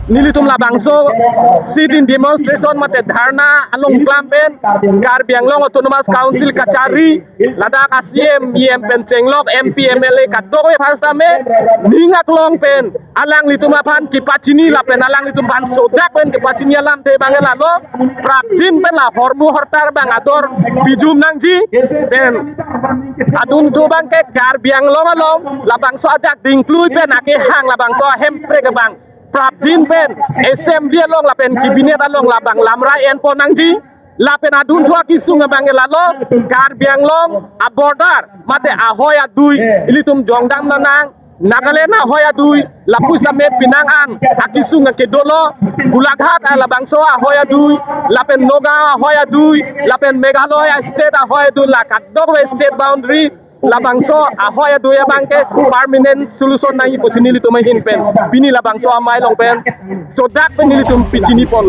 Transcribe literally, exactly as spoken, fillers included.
nelitum labangso sit-in demonstration mate dharna along klam pen Karbi Anglong Autonomous Council kachari ladak a-C M, E M pen chenglok, M P, M L A kadokave aphan sitame ning aklong pen alanglitum aphan kepachini lapen alanglitum aphan sodak pen kepachini alamthe abang ke lalo, prapjin pen la hormu hortar abang ador pijum nangji. Pen adunthu abang ke Karbi Anglong along labangso ajak dingklui pen akehang labangso ahemprek abang prapjin pen assembly along lapen cabinet along labang lamrai enpon nangji. Lapen adunthu akesung abang ke lalo, Karbi Anglong a-border mate ahoi adui ilitum jongdam nang, Nagaland ahoi adui lapu sitame penang an akesung ke dolo, Golaghat a labangso ahoi adui, lapen Nagaon ahoi adui, lapen Meghalaya state ahoi adui, la kadokave state boundary labangso ahoi adui abang ke permanent solution nangji pusi nelitum ahin pen pini labangso amei along pen sodak pen nelitum pachini pon.